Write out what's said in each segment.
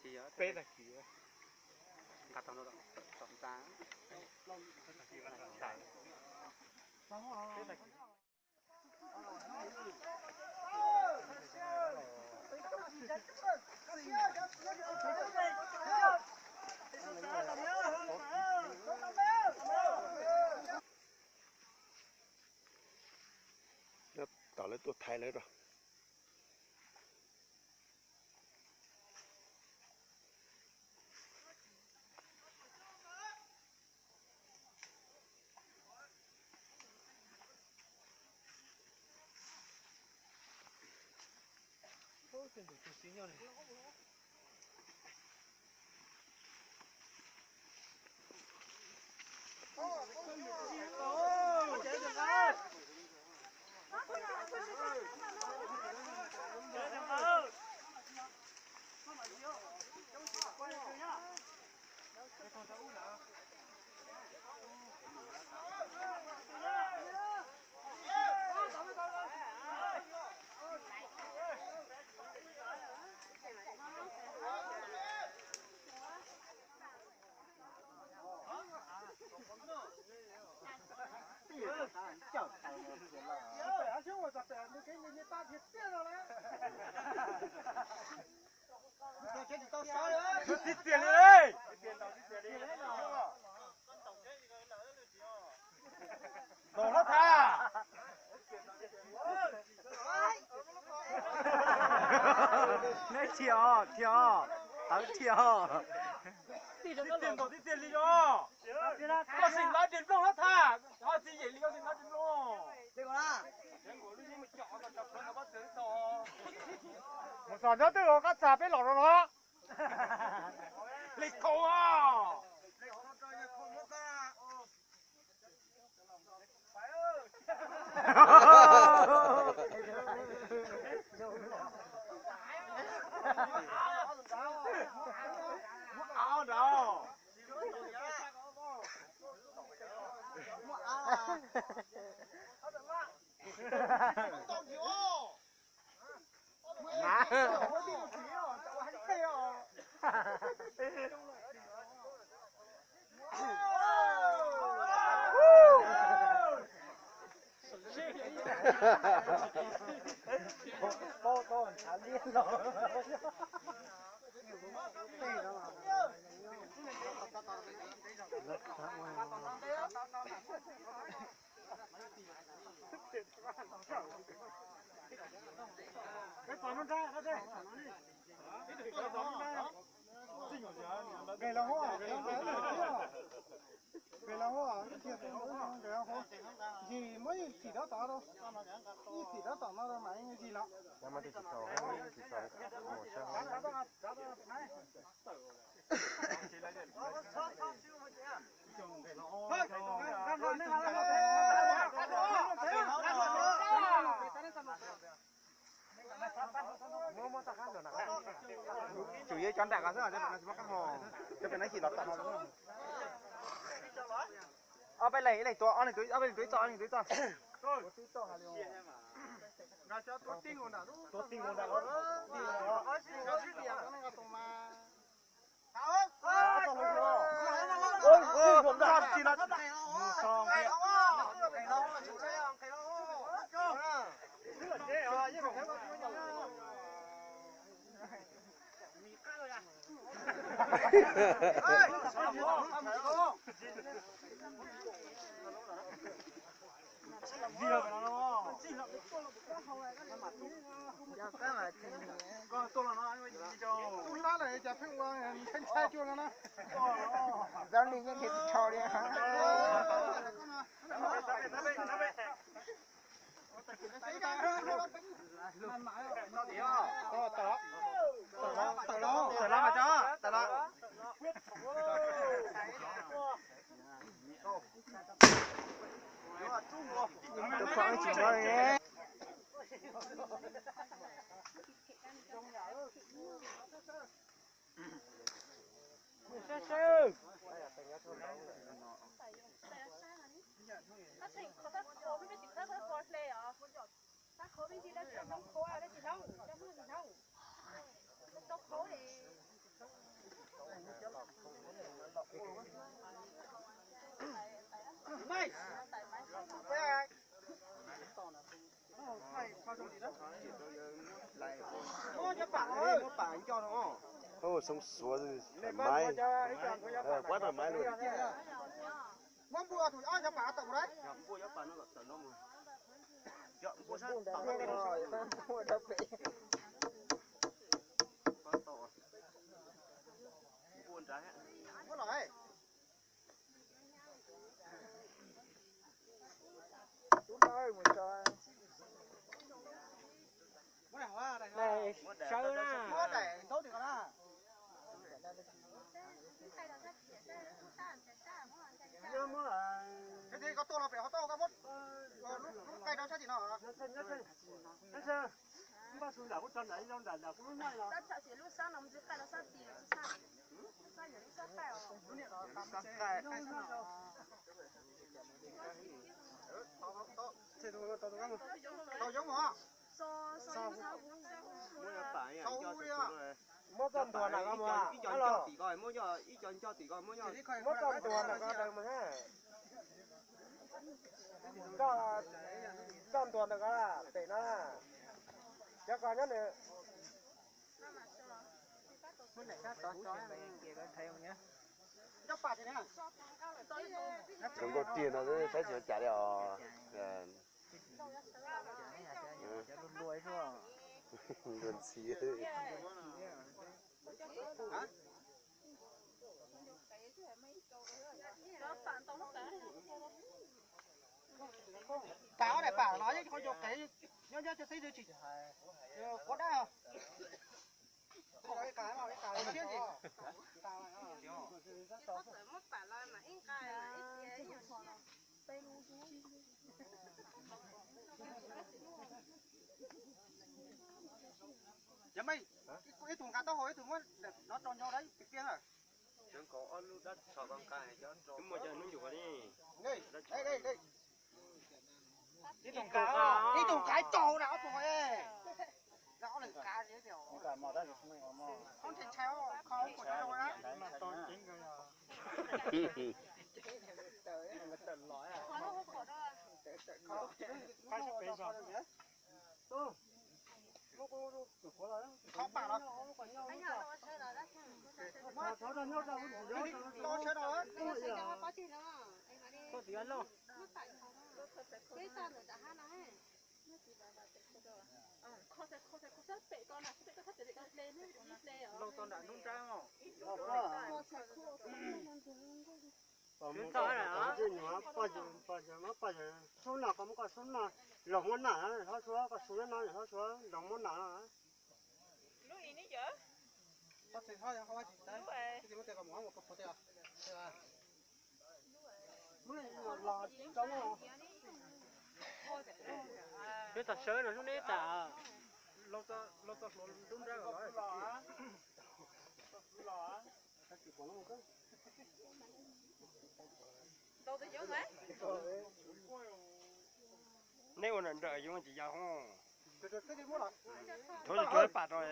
Peb tag kis nqa tau no, tau ntxa. Tom lawv tuaj thaiv lawv rau. Tib tiag li. Ntaus hlob tham. Neb dhia os, dhia os, tawv dhia os. Tib tiag ntaus tib tiag li os. Koj xeem lawv ris nplooj hlob tham, ho txiv yem li koj xeem lawv ris nplooj. Mus txog nyob twg los koj txag peb los rau no. Li khau os. Muab av nrad. Nqes los hauv, nqes los hauv, nqes los hauv. Yim muab yim tsim rau tom, yim tsim rau tom no rau mas yim los. Tsuas yog cov nram ko xwb, cov pem no tsis muaj qab hau, cov pem no xim los tom no. Ob peb leeg, ib leeg tua, ob leeg tua, ob peb leeg tua ib txoj, ob leeg tua ib txoj. Tub hlab lawm cas pheej ua ntshai ntshai cuag no na. Txoj li yeej nrhiav tsis tshau li. Tawm los, tawm los mas tso, tawm los. Tus pom tsis tso li. Hu xoo xuav thoải mái, quá thoải mái luôn. Muab npua tus ob cov pas tawm mus lauj. Muab los. Sawv na. Muab daim ntaub tim ko na. Koj tuaj los pem ho tau, koj muab lub qaij rau sab tim no. Tau yoov mog. Muab txoj ntuas ntawm ko mus, ib co nco tim ko, muab ib co nco tim ko, muab txoj ntuas ntawm ko daws mus na. Txoj ntuas ntawm ko pem no, cov ko nyob nws. Zoo nkauj tiag no saib tsis ua cas li os. Luag ntxhi. Pam ob daim pam no yeej qhov yog qev nyob nyob cov xib tsis quav dab. Yog mej, ib tug nqa taub hau, ib tug muab no rau nco lawm tiag tiag. Muaj cov hnub nyuam li. Ib tug nqa, ib tug nqa ib tug na, ob tug. Ob leeg nqa, ntshai ntshai, kho kuv cov zoo na. Kho pam los. Koj sawv daws. Lauj tau nram hnub nrab os. Poj yawg, poj yawg, poj yawg, sub noj, koj muab koj sub noj, los muab noj, hlob suav, koj sub nyob no, hlob suav, los muab noj. Peb tau sawv no lub neb tas. Neb ua nram nrawm yoov ces yog hos. Thov tsis tau pam rau.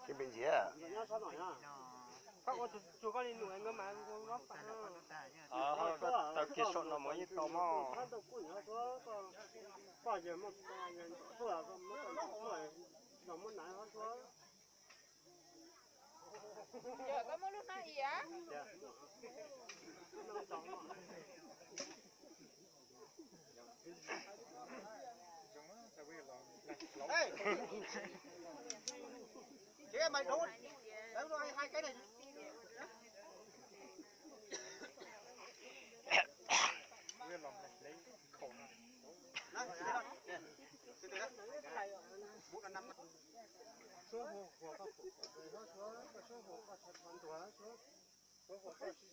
Ces pem ntxiv. Tau kiag saum no mas yeej tau mog. Yog koj muaj lub hnab iav. Ê, mày đố, đố hai cái này. Đó, từ từ đó. Bốn năm năm. Số hộp của con, số hộp con, số hộp con, số hộp con, số hộp con, số hộp con.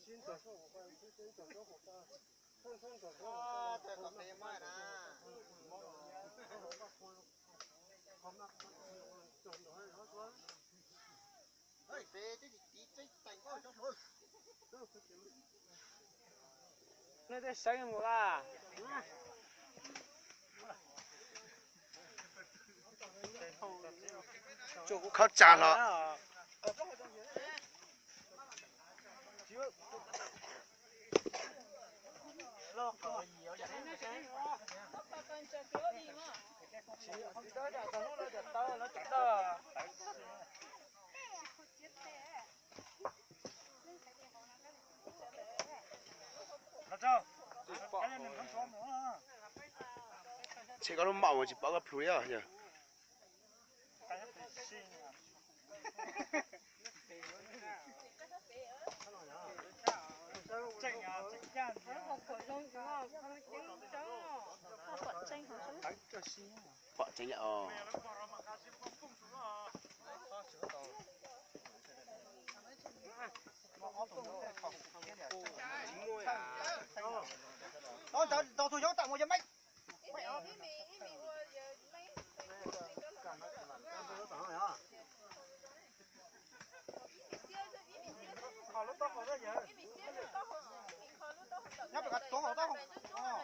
Leej twg sawv mus a? Tsuas kuv khawb tsag hlo. Tshem koj lub mom mas tsis pom koj plhu li os yog. Pom tseeb os. Tau tus yob tam mus yog meb. Nyob pem qhov tuav hauv taub hau.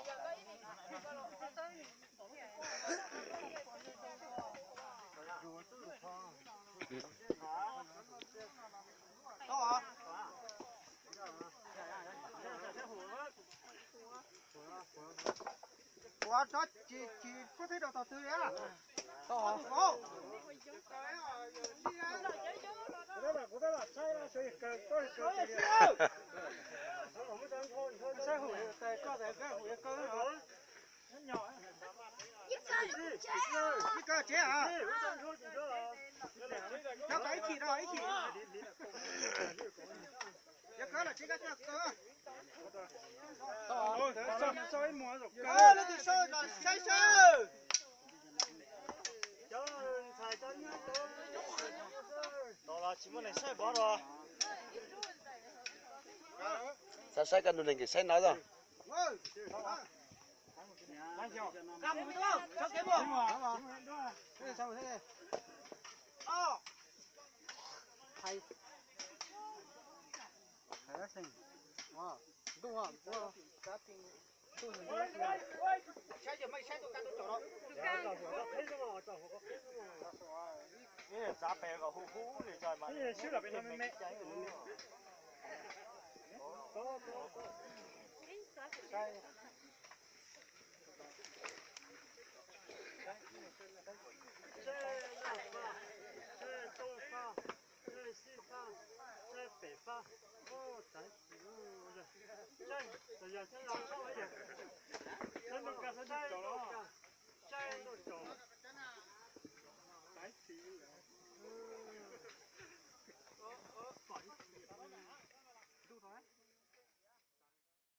Tau os. Ua tso tsis tsis kub thib rau tog twg li. Tau os. Saib hum tais koj tais koj hum kaw no. Ib kawg tsev hos. Nyob kom ib chim rau ib chim. Yog kawg los tsev koj coj kawg. Leej twg sau saib sawb. Tsis muaj neeg saib pov los. Saib saib koj nrog neeg kev saib no os.